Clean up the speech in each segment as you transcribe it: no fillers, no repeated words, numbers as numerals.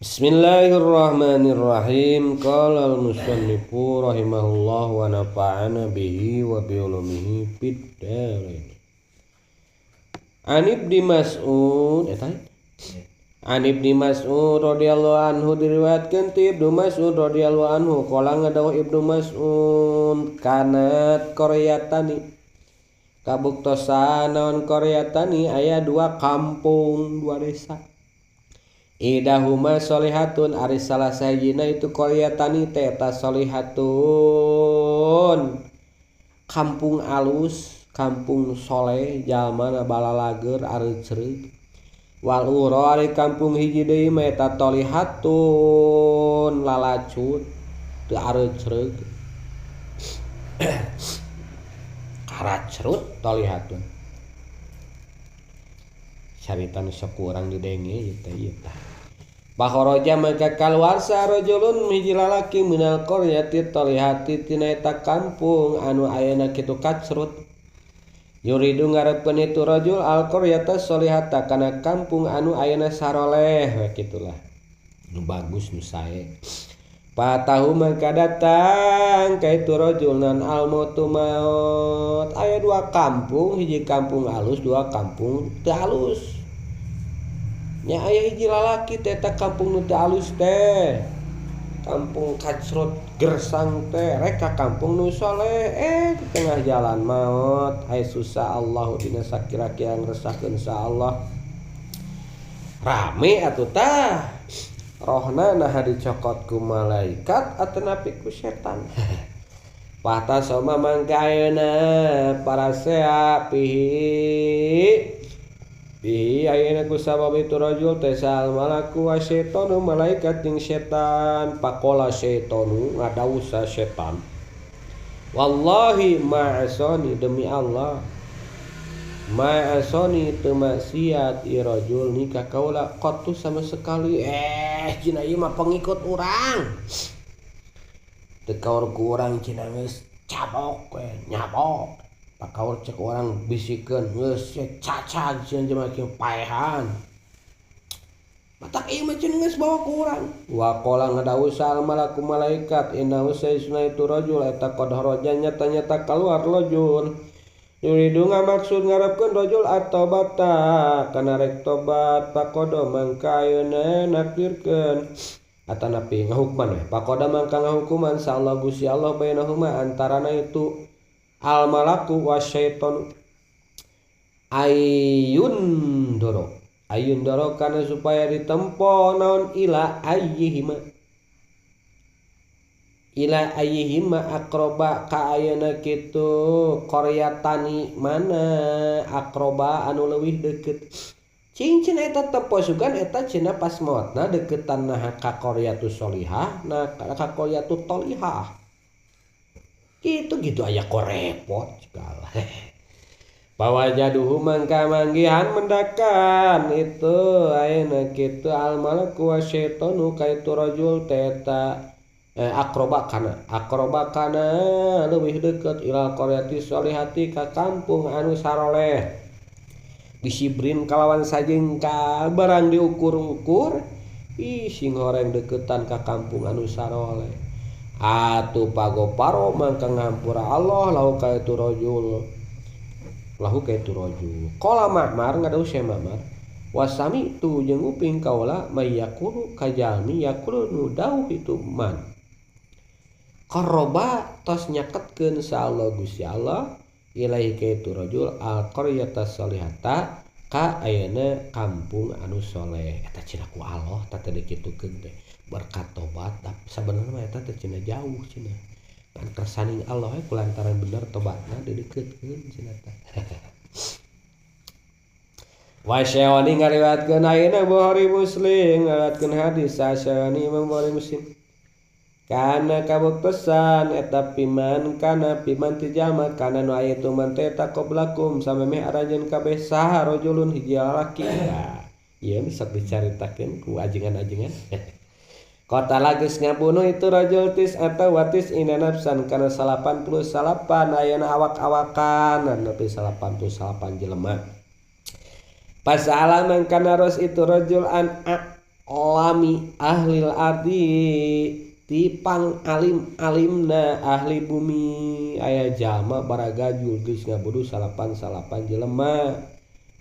Bismillahirrahmanirrahim. Qala al-musannifu rahimahullah wa nafa'ana bihi wa bi ulumihi fid dharain. An Ibni Mas'ud eta An Ibni Mas'ud radhiyallahu anhu diriwayatkeun ti Ibnu Mas'ud radhiyallahu anhu qala ngadawuh Ibnu Mas'ud kanat qaryatani kabuktosan naon qaryatani aya dua kampung dua desa. Idahuma sholihatun ari salah sahijina itu qaryatani teh eta sholihatun kampung alus kampung soleh jalmana balalager areucreug wal ura ari kampung hiji deui mah eta tolihatun lalacut teu areucreug karacrut tolihatun carita nu sok urang didenge ieu teh ieu tah. Bakharaja maka kaluar sarajulun hiji lalaki minal qaryati tolihati tina eta kampung anu ayeuna kitu kacrut. Yuridu ngarepkeun itu rajul al qaryata solihata kana kampung anu ayeuna saroleh we kitulah. Nu bagus nu sae. Patahu maka datang ka itu rajul nan al mautu maut. Aya dua kampung, hiji kampung alus, dua kampung teu alus. Nya aya hiji lalaki teh eta kampung nu teu alus teh. Kampung kacrut gersang teh rek ka kampung nu soleh di tengah jalan maut. Hai susah Allah dina sakira-kira ngresahkeun sa Allah. Rame atuh tah. Rohna naha dicokot ku malaikat atanapi ku setan. Pahta soma mangka ayeuna parasea pihi pihi ayeuna ku sabab itu rajul teh sal malaku wa syaitanu malaikat jeung setan pakola syaitanu ngadausa setan wallahi ma'asani demi Allah ma'asani teu maksiat ieu rajul nikah kaula qattu sama sekali cina ieu mah pengikut urang teu kaur ku urang cina geus cabok we nyabok pakaur cek urang bisikeun geus cacag cenah jelema kieu paehan matak ieu mah cenah geus bawa ku urang wa qala ngadawuh sal malaku malaikat innahu sayyiduna itu rajul eta qad haraja nyata-nyata kaluar rajul yuridu ngamaksud ngarepkeun rajul at-taubata kana rek tobat pakodo mangka ayeuna nakdirkeun atanapi ngahukman we pakoda mangka ngahukuman sa Allah Gusti Allah bainahuma antarana itu al malaku wasyaiton ayun doro kana supaya ditempo naon ila ayyihima akroba ka ayeuna kitu qaryatani mana akroba anu leuwih deukeut cing cenah eta tempo sugan eta cenah pas maotna deuketan nah ka qaryatu sholihah nah ka qaryatu tolihah kitu gitu aya kok repot segala. Pawajaduhu mangka manggihan mendakan itu ayeuna kitu al malaku wasyaitonu ka itu rajul teta akroba kana leuwih deukeut ilal qaryati sholihati ka kampung anu saroleh bisibrin kalawan sajengkal barang diukur-ukur ih sing horeng deuketan ka kampung anu saroleh atuh pagoparo mangka ngampura Allah lahu ka itu rajul qala Ma'mar ngadawuh Syekh Ma'mar wasami tu jeung uping kaula mayakulu kajalmi yakulu nu dawuh itu man qaroba tos nyaketkeun sa Allah Gusti Allah ilahi ka itu rajul al qaryata sholihata ka ayeuna kampung anu soleh eta cenah ku Allah tah teh dikitukeun teh berkat tobat sabenerna mah eta teh cenah jauh cenah kan kersaning Allah we kulantaran bener tobatna dideukeutkeun cenah teh. Wa syawani ngariwayatkeun ayeuna Bukhari Muslim ngariwayatkeun hadis Syawani Imam Bukhari Muslim kana kabuktosan eta piman kana piman ti jalma kana nu aya tu man teh eta qoblakum samemeh aranjeun kabeh saha rajulun hiji lalaki. Nah, ieu sok dicaritakeun ku ajengan-ajengan. Qatala geus ngabunuh itu rajul tis atau watis ina nafsan kana 89 ayeuna awak-awakan nepi 88 jelema. Pasala mangka naros itu rajul an a'lami ahlil ardi tipang alim-alimna ahli bumi aya jalma baragajul geus ngabunuh salapan-salapan jelema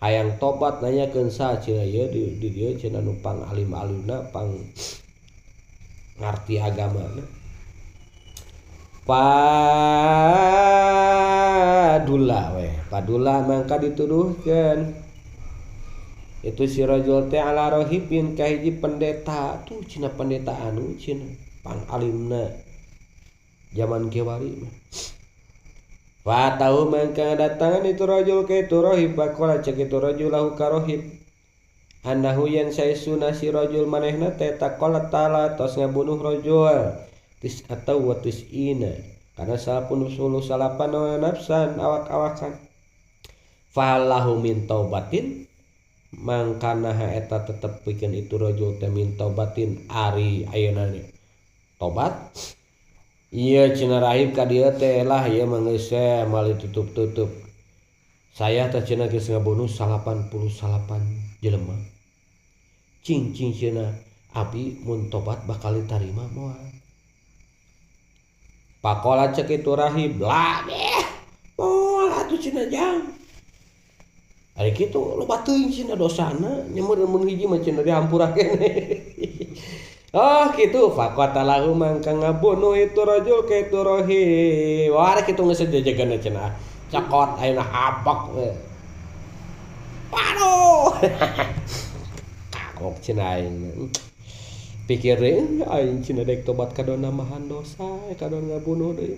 hayang tobat nanyakeun saha cenah ieu di dieu cenah nu pang alim-alimna pang ngarti agamana padula we padula mangka dituduhkeun itu si rajul teh ala rohibin ka hiji pendeta tuh cenah pendeta anu cenah pang alimna zaman kiwari mah fa tahu mangka datangan itu rajul ka itu rohib faqala cek itu rajul lahu ka rohib annahu yan saesuna si rajul manehna teh taqala ta'ala tos ngabunuh rajul tis atau wa tisina karena salapun suluh salapan nafsan awak-awakan falahu min taubatin mangkana eta tetep pikeun itu rajul teh min taubatin ari ayeuna tobat ieu cenah rahib ka dieu teh lah ieu mah geus moal ditutup-tutup saya teh cenah geus ngabunuh 88 jelema cing-cing cenah abi mun tobat bakal ditarima moal pakola cek itu rahib lah deh moal atuh cenah jang ari kitu loba teuing cenah dosana nya mun hiji mah cenah dihampura keneh. Oh kitu faqatalahu mangka ngabunuh itu rajul ka itu rohib wah kitu geus jejegana cenah cekot ayeuna hapak we waduh kagok cenah aing pikir deui aing cenah dek tobat kadon nambahan dosa kadon ngabunuh deui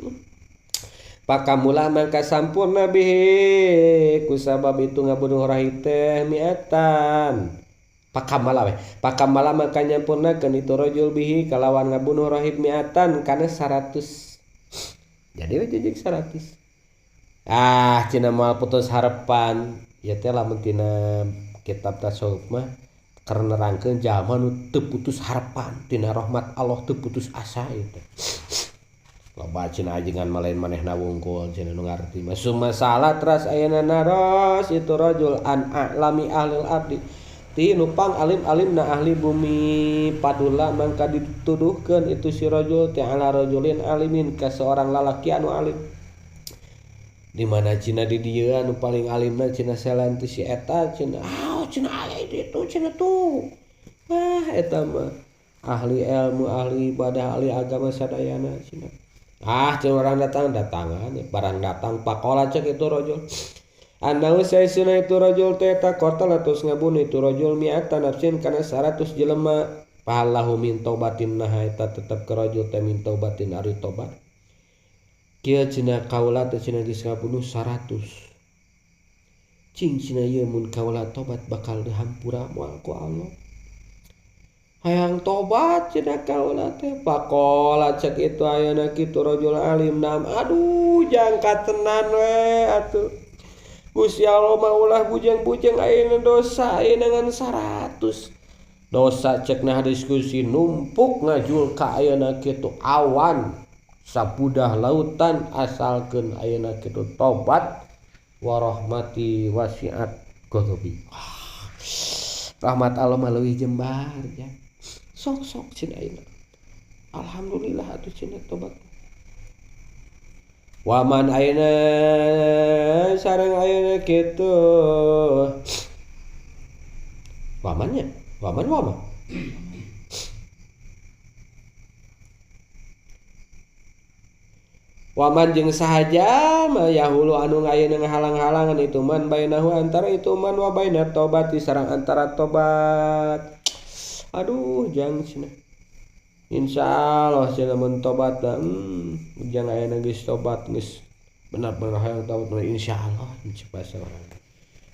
pakamula mangka sampurna bihi kusabab itu ngabunuh rahib teh miatan pakamala we pakamala mangka nyampurnakeun itu rajul bihi kalawan ngabunuh rahib miatan kana 100 jadi we jejeg 100 ah cenah moal putus harapan ieu teh lamun tina kitab tasawuf mah keur nerangkeun jalma nu teu putus harapan tina rahmat Allah teu putus asa ieu teh loba cenah ajengan malain manehna wungkul cenah nu ngarti mah sumasalah teras ayeuna naros itu rajul an a'lami ahlil ardi ti nu pang alim-alimna ahli bumi padula mangka dituduhkeun itu si rajul teh ala rajulin alimin ka seorang lalaki anu alim di mana cenah di dieu anu paling alimna cenah selan teh si eta cenah ah cenah aya itu cenah tuh ah eta mah ahli ilmu ahli ibadah ahli agama sadayana cenah ah cenah orang datang datangan barang datang pakola cek itu rajul anau saesuna itu rajul teh taqatala tos ngabunuh itu rajul mi'ata nafsin kana 100 jelema palahu min taubatin nah eta tetep ke rajul teh min taubatin ari tobat kieu cenah kaula teh cenah geus ngabunuh 100 cing cenah ieu mun kaula tobat bakal dihampura moal ku Allah hayang tobat cenah kaula teh pakola cek itu ayeuna kitu rajul alim nam aduh jangka tenan we atuh Gusti Allah mah ulah bujeng-bujeng ayeuna dosa ayeuna ngan 100 dosa cekna diskusi numpuk ngajul ka ayeuna kitu awan sabudah lautan asalkeun ayeuna kitu tobat warahmati wasiat ghadabi. Rahmat Allah mah leuwih jembar ya. Sok-sok cenah ayeuna. Alhamdulillah atuh cenah tobat. Waman ayeuna sareng ayeuna kitu. Wamannya, waman wama. Waman jeung sahaja ma yahulu anu ayeuna ngahalang-halangan itu man bainahu antara itu man wa baina tobat sareng antara tobat. Aduh jang cenah. Insyaallah cenah mun tobat ujang ayeuna geus tobat geus benar-benar hayang tobat insyaallah cepat saurang.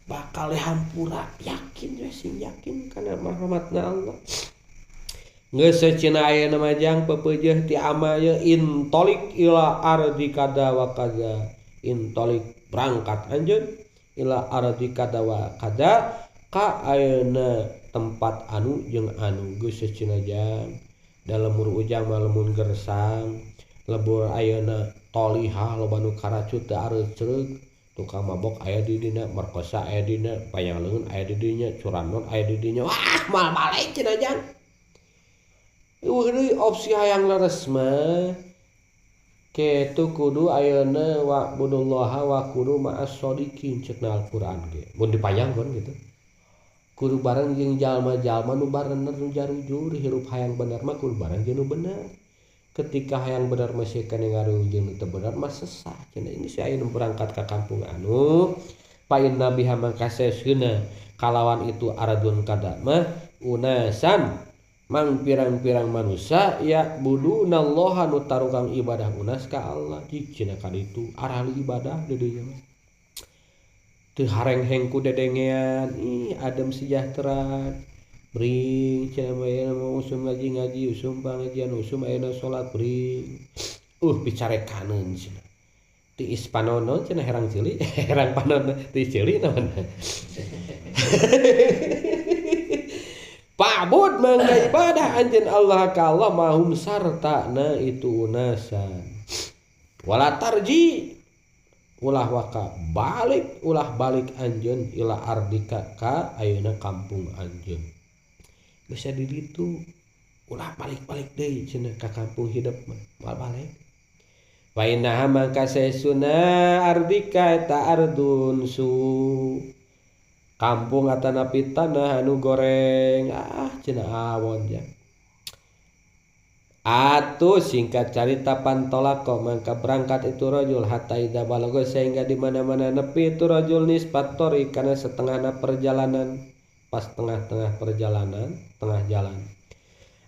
Bakal dihampura yakin we sing yakin kana rahmatna Allah. Geus cenah ayeuna mah jang pepeujeuh ti ama ye intolik ila ardi kada wa kaza. Intolik berangkat anjeun ila ardi kada wa kada ka ayeuna tempat anu jeung anu geus cenah jang. Dalam mur ujang mah lamun gersang lebur ayeuna tolihah loba nu karacut teu areucreug tukang mabok aya di dina merkosa aya dina payang leungeun aya di dinya curanmor aya di dinya wah moal balik cenah jang. Eueuh deui opsi hayang leres mah kitu kudu ayeuna wa'budullaha wa kunu ma'as shodiqin ceuk Al-Qur'an ge mun dipanjangkeun gitu kudu bareng jeung jalma-jalma nu barener nu jarujur hirup hayang bener mah kudu bareng jeung nu bener. Ketika hayang bener masih kene ngaruh jeung nu teu bener mah sesah cenah. Ini si ayeuna berangkat ka kampung anu fa inna biha mangkaseuna kalawan itu aradun kada mah unasan mang pirang-pirang manusia ya budunallaha nu tarukang ibadah unas ka Allah cenah ka ditu arah ibadah di dieu mah teu harengheng ku dedengean ih adem sejahtera bring cenah mah ayeuna usum ngaji-ngaji usum pangajian usum ayeuna salat bring bicarekaneun cenah tiis panono cenah herang ceuli herang panono tiis ceuli naon pabud mangga ibadah anjeun Allah ka Allah mahum sartana itu unasan wala tarji ulah waka balik ulah balik anjeun ila ardika ka ayeuna kampung anjeun bisa di ditu ulah balik-balik deui cenah ka kampung hidup mah moal balik. Wa innaha mangka saesuna ardika eta ardun su kampung atanapi tanah anu goreng ah cenah awon ja. Atuh singkat carita pantolako mangka berangkat itu rajul hatta idza balaga sehingga di mana-mana nepi itu rajul nisbat tori kana setengahna perjalanan pas tengah-tengah perjalanan tengah jalan.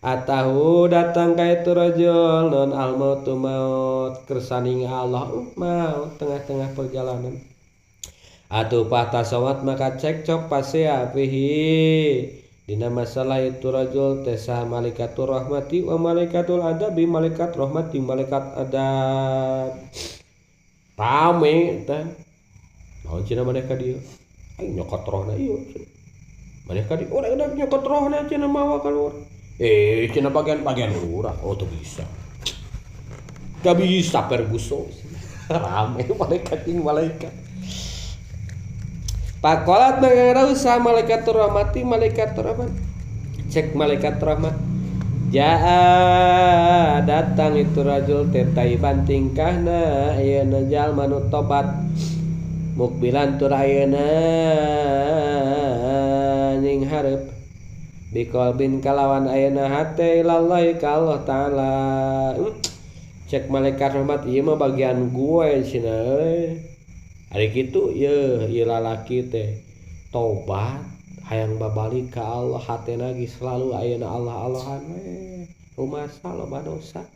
Atahu datang ka itu rajul non al mautu maut kersaning Allah maut tengah-tengah perjalanan. Atuh pahtasawat maka cekcok pasea fihi dina masalah itu rajul teh saha malaikatur rahmati wa malaikatul adabi malaikat rahmat jeung malaikat adab. Rame teh naon cenah maneh ka dieu aing nyokot rohna ieu maneh ka dieu urang udah nyokot rohna cenah mawa kaluar cenah bagian-bagian urang oh teu bisa gak bisa perguso rame malaikat jeung malaikat. Pakolat mangga usaha malaikat rahmati malaikat rahmat cek malaikat rahmat jaa datang itu rajul teh taiban tingkahna ayeuna jalma nu tobat mukbilan tur ayeuna nying hareup biqalbin kalawan ayeuna hate ilallahi ka Allah taala. Cek malaikat rahmat ieu mah bagian gue cenah euy. Ari kitu yeuh ieu lalaki teh tobat hayang babalik ka Allah hatena geus selalu ayeuna Allah-Allahan we rumasa loba dosa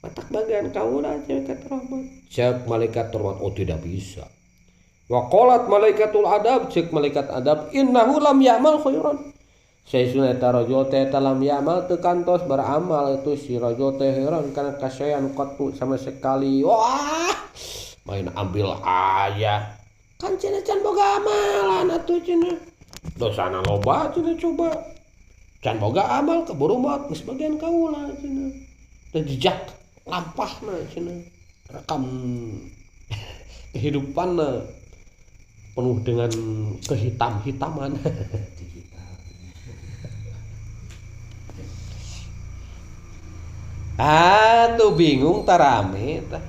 matak bagian kaula malaikat rahmat cek malaikat rahmat oh tidak bisa wa qalat malaikatul adab cek malaikat adab innahu lam ya'mal khairan saesuna eta rajul teh lam ya'mal teu kantos beramal itu si rajul teh heran kana kasayan qatu sama sekali wah main ambil aja kan cenah can boga amalan atuh cenah dosana loba cenah coba can boga amal keburu maot geus bagian kaula cenah teh jejak lampahna cenah rekam kehidupanna penuh dengan kehitam-hitaman. Atuh bingung tarame tah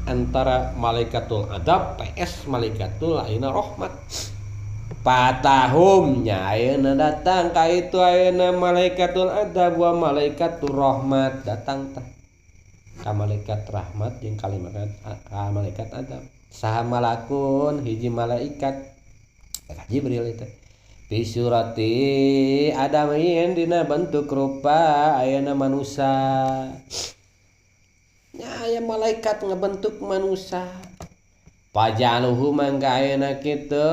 antara malaikatul adab PS malaikatul ayeuna rahmat. Patahumnya ayeuna datang ka itu ayeuna malaikatul adab wa malaikatur rahmat datang tah ka malaikat rahmat jeung ka malaikat adab. Saha malakun hiji malaikat Jibril itu fi surati adamin dina bentuk rupa ayeuna manusia. Nya aya malaikat ngebentuk manusia. Pajaluhu mangga ayeuna kitu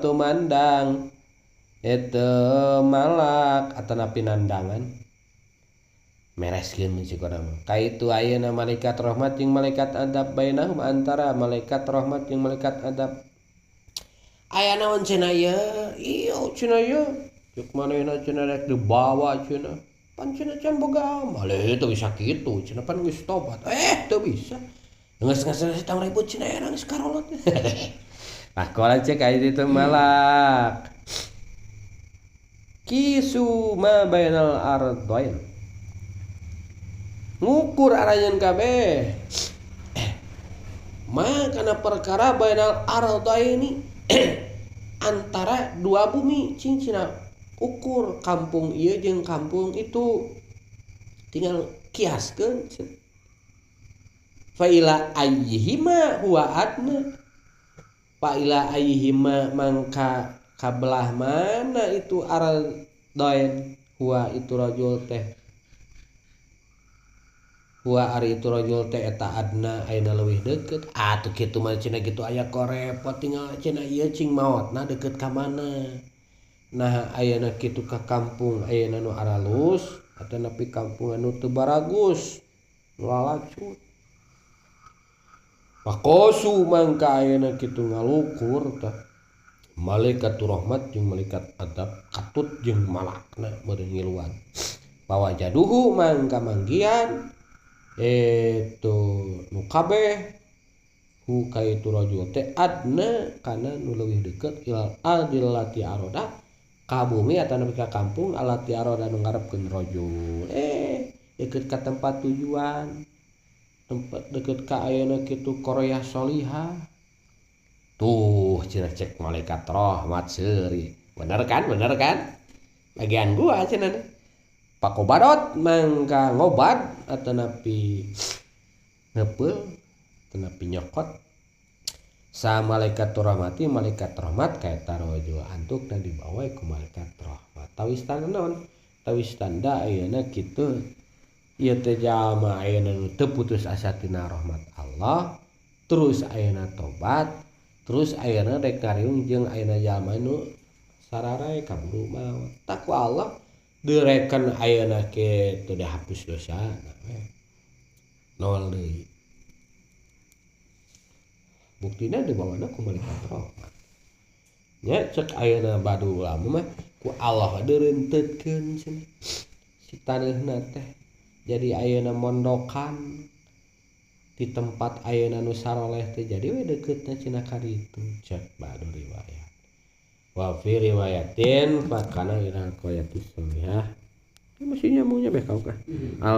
tumandang itu malak atanapi nandangan mereskeun mun urang. Ka itu ayeuna malaikat rahmat jeung malaikat adab bainahum antara malaikat rahmat jeung malaikat adab. Aya naon cenah ieu? Ieu cenah ieu. Cuk manehna cenah rek dibawa cenah. Pan cenah can boga amal teu bisa kitu cenah pan geus tobat teu bisa geus ngasih tang ribut cenah era geus karolot. Pakola cek aya ditu malak Kisu ma bainal ardain ngukur aranjeun kabeh ma kana perkara bainal ardaini antara dua bumi cing cenah ukur kampung ieu jeung kampung itu tinggal kiaskeun fa ila ayyihima huwa adna fa ila ayyihima mangka kabelah mana itu ardain huwa itu rajul teh huwa ari itu rajul teh eta adna ayeuna leuwih deukeut atuh kitu mah cenah kitu aya korepot tinggal cenah ieu cing maotna deukeut ka mana nah ayeuna kitu ka kampung ayeuna nu aralus atanapi kampung anu teu baragus nu lalacut pakosu mangka ayeuna kitu ngalukur tah malaikat rahmat jeung malaikat adab katut jeung malakna meureun ngiluan pawajaduhu mangka manggihan itu nu kabeh hu ka itu rajul teh adna kana nu leuwih deukeut ilal ardil lati aroda ka bumi atanapi ka kampung alati aroda nu ngarepkeun rajul deukeut ka tempat tujuan tempat deukeut ka ayeuna kitu Korea Solihah tuh cenah cek malaikat rahmat seuri bener kan bagian gua cenah pakobarot mangka ngobat atanapi ngepeul atanapi nyokot sa malaikat rahmati malaikat rahmat kaeta rajul antuk dan dibawa ku malaikat rahmat tawis tanda naon tawis tanda ayeuna kitu ieu teh jalma ayeuna nu teu putus asa tina rahmat Allah terus ayeuna tobat terus ayeuna rek ngariung jeung ayeuna jalma nu sararae kaburu maot takwa Allah direken ayeuna kitu dihapus dosa nol deui buktina dibawana ku malaikat rahmat nya cek ayeuna badu ulama mah ku Allah direntetkeun cenah si taneuhna teh jadi ayeuna mondokan di tempat ayeuna nu saroleh teh jadi we deukeutna cenah ka ditu cek badu riwayat wa fi riwayatin fakana ila qayatis solihah mesti nyambungnya beh kau kah al